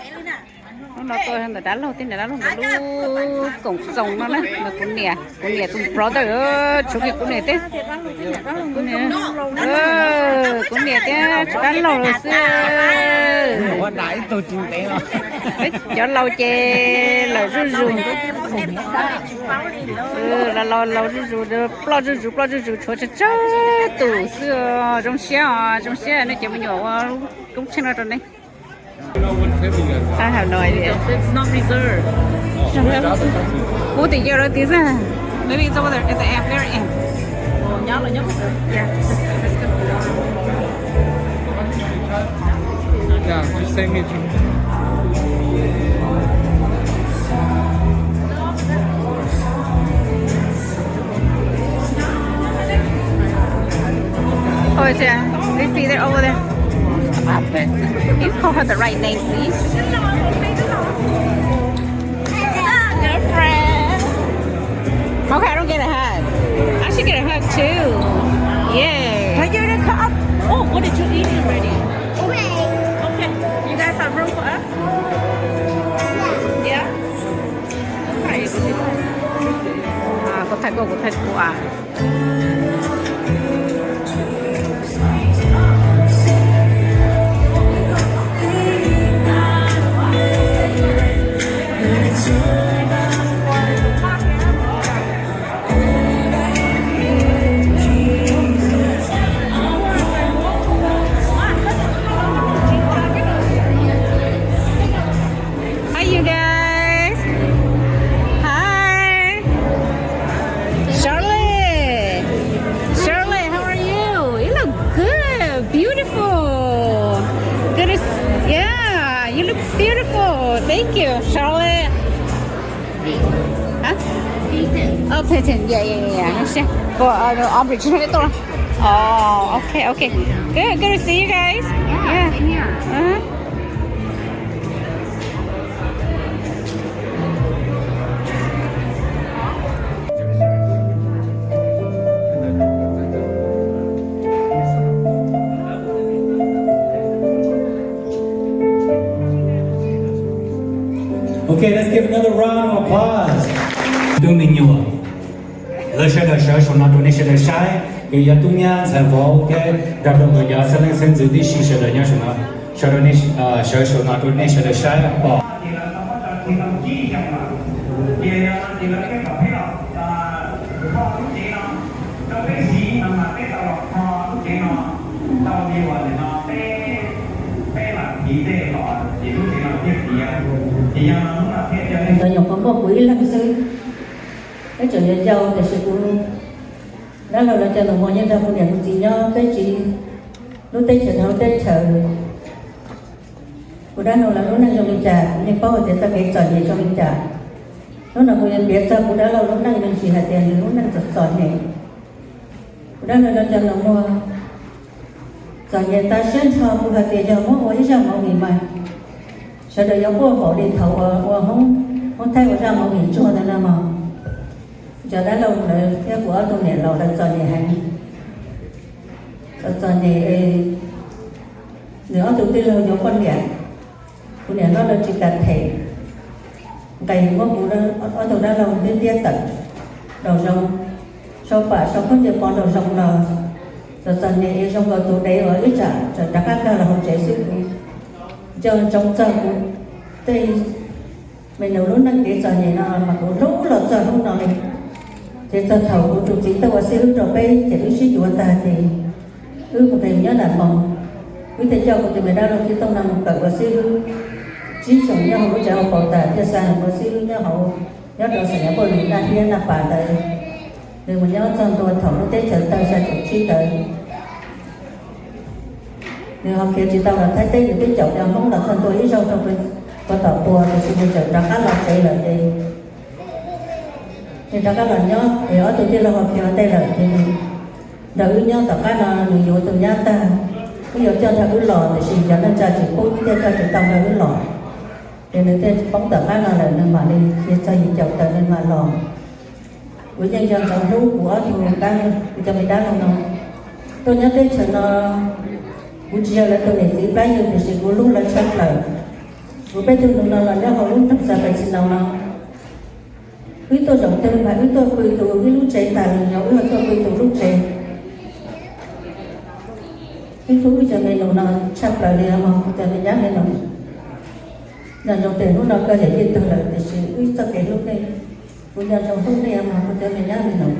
Hnub no tuaj ntawm dab laug thiab niam dab laug nkawd lub koom txoos no na, kuv niam, kuv niam tus brother, tshuav kiag kuv niam thiab. Kuv niam, kuv niam thiab tshuav dab laug lawm xwb. Peb cov laus ces lawm zuj zus. Los laus laus zuj zus, ploj zuj zus, ploj zuj zus, tshuav tsawg tsawg tus xwb. Zoo siab os, zoo siab nej cov me nyuam ua lub koob tsheej no rau nej. I have no idea. It's not reserved. Kuv tias yog lawv tias xwb. Maybe it's over there at the end, very end. Yeah. Yeah, just send me to. Oh, it's, yeah. They see, they're over there. Stop it. Can you call her the right name, please? Girlfriend. Okay, I don't get a hug. I should get a hug too. Yay. Can you come up? Oh, what did you eat already? Okay. Okay. You guys have room for us? Yeah. Kuv thaij koj, kuv thaij kuv. Hi, you guys. Hi. Charlotte. Charlotte, how are you? You look good. Beautiful. Good to s-, yeah, you look beautiful. Thank you, Charlotte. Huh? Oh, Peyton. Yeah, yeah, yeah, yeah. Ua, Aubrey, tsis tuaj. Oh, okay, okay. Good, good to see you guys. Yeah. Uh-huh. Okay, let's give another round of applause. Tus me nyuam, lawv sawv daws sawv saum no rau nej sawv daws saib, kuv yog tub nyab ntxhais vauv thiab nrog rau nkawd cov xeeb leej xeeb ntxwv tib si sawv daws nyob saum no, sawv rau nej, sawv saum no rau nej sawv daws saib pom. Ntawd nyuam qhuav muaj kuv ib leeg xwb, peb tseem yau yau tiam sis kuv dab laug lawv cov nus muag yeej nrog kuv niam kuv txiv nyob, peb tsiv lub teb chaws dhau lub teb chaws. Kuv dab laug lawv lub neej zoo li cas kuv yeej paub hais tias txoj kev txom nyem zoo li cas. Hnub no kuv yuav piav txog kuv dab laug lub neej me ntsis hais tias nws lub neej txom txom nyem. Kuv dab laug lawv cov nus muag txom nyem tas siab nrho, kuv hais tias yog muab ua ib zaj movie mas sawv daws yuav quaj npaum li thaum uas ua Hmoob, Hmoob Thaib ua zaj movie ntsuag ntawd no mog. Cov dab laug lawv thiab kuv ob tug niam laus lawv txom nyem heev. Txom txom nyem, nws ob tug tij laug yuav poj niam, kuv niam hlob lawv tsis kam them, nqes muab kuv ob tug dab laug ntiab ntiab tawm nraum zoov, sau pam sau khaub ncaws pov nraum zoov los. Txom txom nyem es zoo nkaus tus dev uas ib tsam tseem rov qab kag los hauv tsev xwb. Kuv nco ntsoov txog kuv tej me nyuam lub neej kev txom nyem no mas kuv hlub los txog hnub no li. Ces txog thaum kuv tus txiv tuaj ua xib hwb rau peb ces wb sib yuav tag ces wb mus nqis nyob nram Moos. Wb thiaj coj kuv tus me dab laug Txiv Tooj no mus kawm ua xib hwb tsib xyoos nyob hauv lub tsev hauv paus tas thiaj xa nws ua xib hwb nyob hauv, nyob rau Xais Nyas Paj Lwm Naj Hiab Naj Pas ntawd. Nws mus nyob txog ntua thaum lub teb chaws tawg xya caum tsib ntawd. Nws ho khiav tsis tau los Thaib teb, nws twb caum cov Hmoob los txog ntua ib zaug rau puag tom puag, tiam sis nws tseem rov qab los tsev lawm ces nws rov qab los nyob es ob tug tij laug ho khiav ua ntej lawm ces nws nrog wb nyob tom qab no, nws yuav tus nyab tag, wb yuav coj nrog wb los tiam sis cov neej tsa tsis pub wb thiaj coj tsis tau nrog wb los. Ces nws thiaj poob tom qab no lawm, nws mam li khiav txog yim caum tawm nws mam los. Kuv yeej nco ntsoov hlub kuv ob tug dab, kuv cov me dab laug no. Tuaj nyob teb chaws no, kuv tsis yog lawv tus niam txiv plab yug tiam sis kuv hlub lawv tshaj plaws. Kuv peb tug nus no los nyob hauv lub nroog Xas Fais Xis Naus no. Wb tuaj zaum twg mas wb tuaj pw tus wb lub tsev tas los yog wb tuaj pw tus lub tsev. Wb hlub wb cov me nus no tshaj plaws li os mog, kuv cov me nyab me nus. Nco ntsoov tias hnub no koj yog yeej tug lawm tiam sis wb txoj kev hlub nej, kuv nco ntsoov hlub nej os mog, kuv cov me nyab me nus.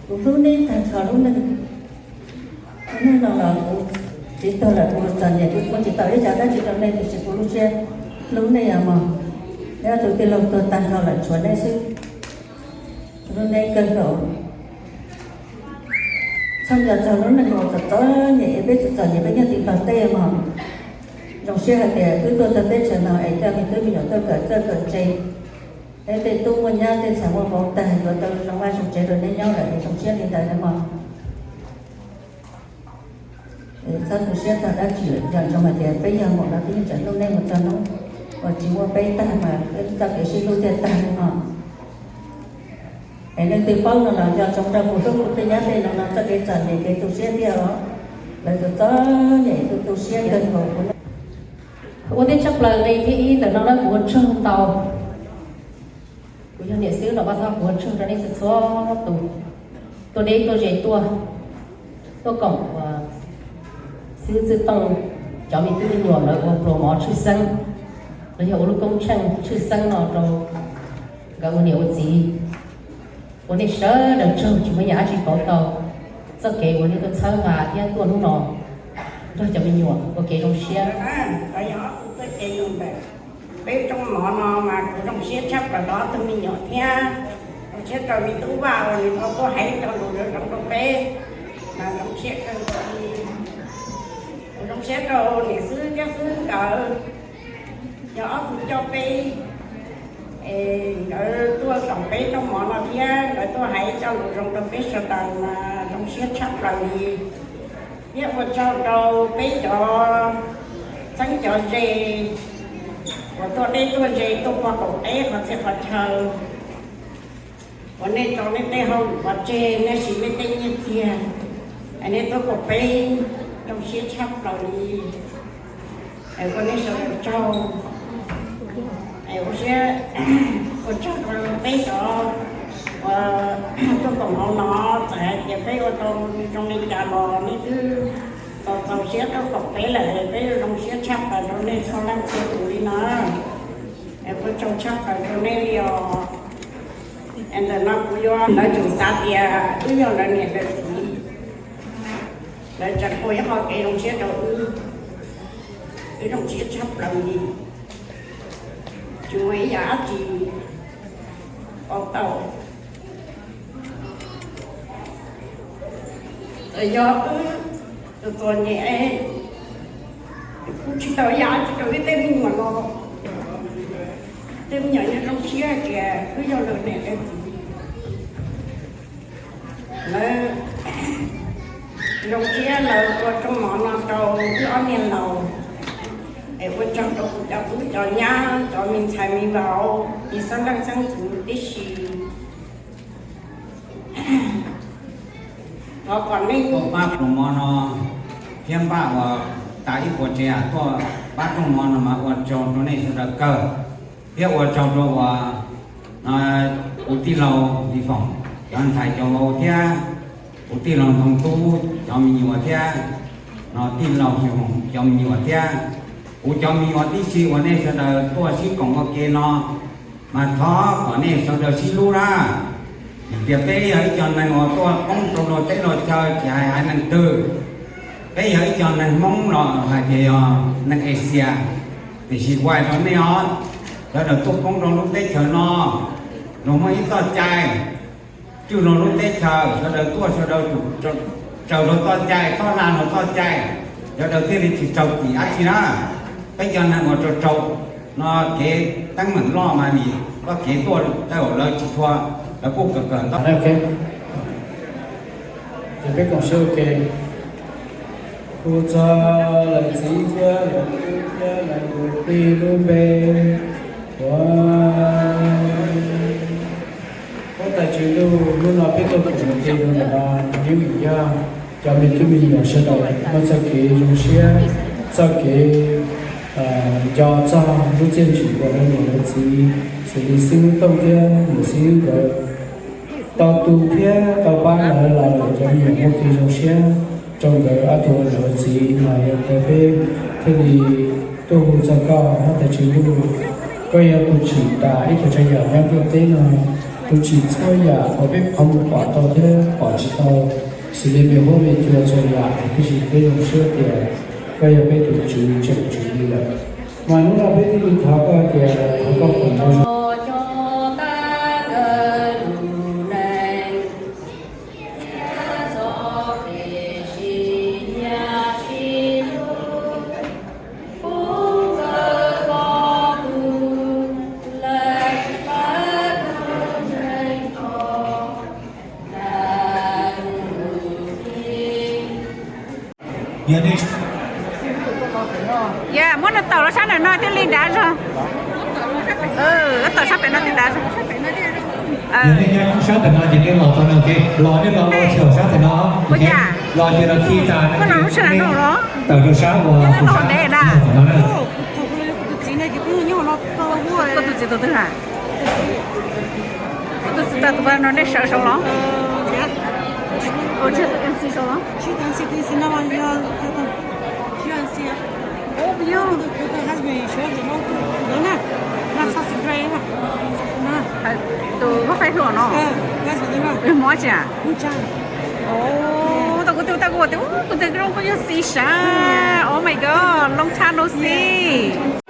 Kuv hlub nej tag nrho lub neej. Hnub no los kuv txiv tuag lawm, kuv txom nyem kuv muab tsis tau ib co dab tsi rau nej tiam sis kuv lub siab hlub nej os mog. Neb ob tug tij laug tuag tag nrho lawm tshuav neb xwb, hlub neb kawg nkaus. Txhob nco txog lub neej uas txom txom nyem es peb txom txom nyem peb nyob tim Nplog teb mog. Zoo siab hais tias wb tuaj txog teb chaws no es coj me tub me nyuam tuaj kawm txawj kawm ntse. Peb tej tub muaj nyab tej ntxhais muaj vauv tag yuav tau zoo vaj zoo tsev rau neb nyob lawm es zoo siab li ntawd nawb mog. Txhob tu siab txog dab tsi lawm, nco ntsoov hais tias peb yog muam no peb yeej tseem hlub neb mus txog hnub uas tsis muaj peb tag mas peb txoj kev sib hlub thiaj tag li no. Es leej twg paub no los nco ntsoov rau kuv hlub kuv tej nyab tej nus no txoj kev txom nyem kev tu siab thiab os. Lawv txom txom nyem tu tu siab kawg nkaus. Ua teb tshaj plaws li thiab ib ntawm no na kuv ua tsaug ntau. Kuv yog niam xwb los pab thab kuv ua tsaug rau nej txhua txhua tus tuaj deb tuaj ze tuaj, tuaj koom ua xib hwb Txwj Tooj cov me tub me nyuam lawv ua pluas mov tshwj xeeb, los yog ua lub koob tsheej tshwj xeeb no rau nkawd ua niam ua txiv. Ua nej sawv daws tsaug tsis muaj yam dab tsi pauv tau txoj kev uas nej tuaj txhawb nqa thiab tuaj hnub no nrog cov me nyuam ua kev zoo siab. Peb rooj mov no mas kuv zoo siab tshaj plaws rau ob tug me nyuam thiab zoo siab rau me tub Vaj uas nws tau tuaj hais cov lus zoo rau peb. Mas zoo siab kawg, kuv zoo siab rau niam xwb thiab xwb nkawd, yog ob tug coj peb, es nkawd tuaj koom peb rooj mov no thiab nkawd tuaj hais cov lus zoo rau peb sawv daws mas zoo siab tshaj plaws li. Thiab ua tsaug rau peb cov txheeb cov ze uas tuaj deb tuaj ze tuaj pog kaum peb qhov txhia qhov chaw, uas nej tso nej tej hauj lwm pov tseg, nej siv nej tej nyiaj txiag, es nej tuaj koom peb, zoo siab tshaj plaws li. Es ua nej sawv daws tsaug. Es ua siab, ua tsaug rau peb cov uas tuaj koom hauv no, txawm hais tias peb ua tau zoo li cas los nej twb txaus txaus siab tuaj koom peb lawm, peb zoo siab tshaj plaws rau nej txhua leej txhua tus li no. Es ua tsaug tshaj plaws rau nej li os. Es ntawm no kuv yuav, lawv tseem xav tias wb yog lawv niam lawv txiv, lawv tseem ua ib qho kev zoo siab rau wb, wb zoo siab tshaj plaws li, tsis muaj ib yam dab tsi pauv tau. Txawm yog wb txom txom nyem, kuv tsis tau ib yam dab tsi rau wb tej me nyuam los, tej me nyuam yeej zoo siab hais tias wb yog lawv niam lawv txiv. Lawv zoo siab lawv ua rooj mov no rau wb ob niag laus. Es ua tsaug rau kuv cov tub cov nyab, cov me ntxhais me vauv, me xeeb leej xeeb ntxwv tib si. Thov kom nej tuaj pab rooj mov no thiab npaj uas tas ib puas tsev tuaj pab rooj mov no mas ua tsaug rau nej sawv daws kawg. Thiab ua tsaug rau uas kuv tij laug Lis Foom, cov ntxhais cov vauv thiab kuv tij laug Ntxoov Tub cov me nyuam thiab, no tij laug Xyooj cov me nyuam thiab kuv cov me nyuam tib si uas nej sawv daws tuaj sib koom ua ke no, mas thov kom nej sawv daws sib hlub na. Vim tias peb yog ib co neeg uas tuaj poob rau luag teb luag chaw, tsis hais haiv neeg twg, peb yog ib co neeg Hmoob los hais tias yog neeg Asia, tiam sis kuv hais rau nej os, sawv daws tuaj poob rau lub teb chaws no, luag muaj ib txoj cai tswj lub teb chaws, sawv daws tuaj sawv daws tsum raws luag txoj cai, txhob hla luag txoj cai, sawv daws thiaj li tsis raug tim dab tsi na. Peb cov neeg uas raug raug no kev teeb meem loj mas nim txoj kev tuaj tau lawv tsis tshua, lawv kuj kawm kawm ntawv. Ces peb koom siab ua ke, hu txog lawv txiv thiab lawv tub thiab lawv kwv tij lub npe, ua huab tais Tswv Ntuj, hnub no peb tuaj koom ua ke rau ntawm no, yeej vim yog cov me tub me nyuam sawv daws muaj txoj kev zoo siab, Txoj kev nco txog lub txiaj ntsim uas lawv niam lawv txiv, xws li xib hwb Tooj thiab niam xib hwb nkawd tau tu thiab tau pab lawv los lawm, cov me nyuam muaj kev zoo siab rau nkawd ob tug niam txiv no yog ntawd peb thiaj li tuaj hu txog koj huab tais Tswv Ntuj. Koj yog tus tsim tas ib co tsav yam nyob ntiaj teb no, tus tsim txhua yam uas peb qhov muag pom tau thiab pom tsis tau, xws li me huab me cua txhua yam, tiam sis peb zoo siab tias koj yog peb tus Tswv tseem tswv li lawm. Mas hnub no peb thiaj li thov koj tias thov koj foom nrog Yog muab nws tawm los sab ntawm no thiaj li dav zog. Tawm sab pem no thiaj dav zog. Yog nej nyob sab ntawm no ces nej los tau no, los nej los ua txhua sab ntawm no, los ces los khi tas no, tawm rau sab uas tus sab ntawm no na. Koj tus txiv tus twg na? Koj tus txiv tas tus no nej sawv saud los? Ua tsis tus MC saud los? Tus hub faib hlub no, mob tsis? Tau kuv twb tau kuv tias kuv twg zoo koj yog xis sav. Oh my god, long time no see.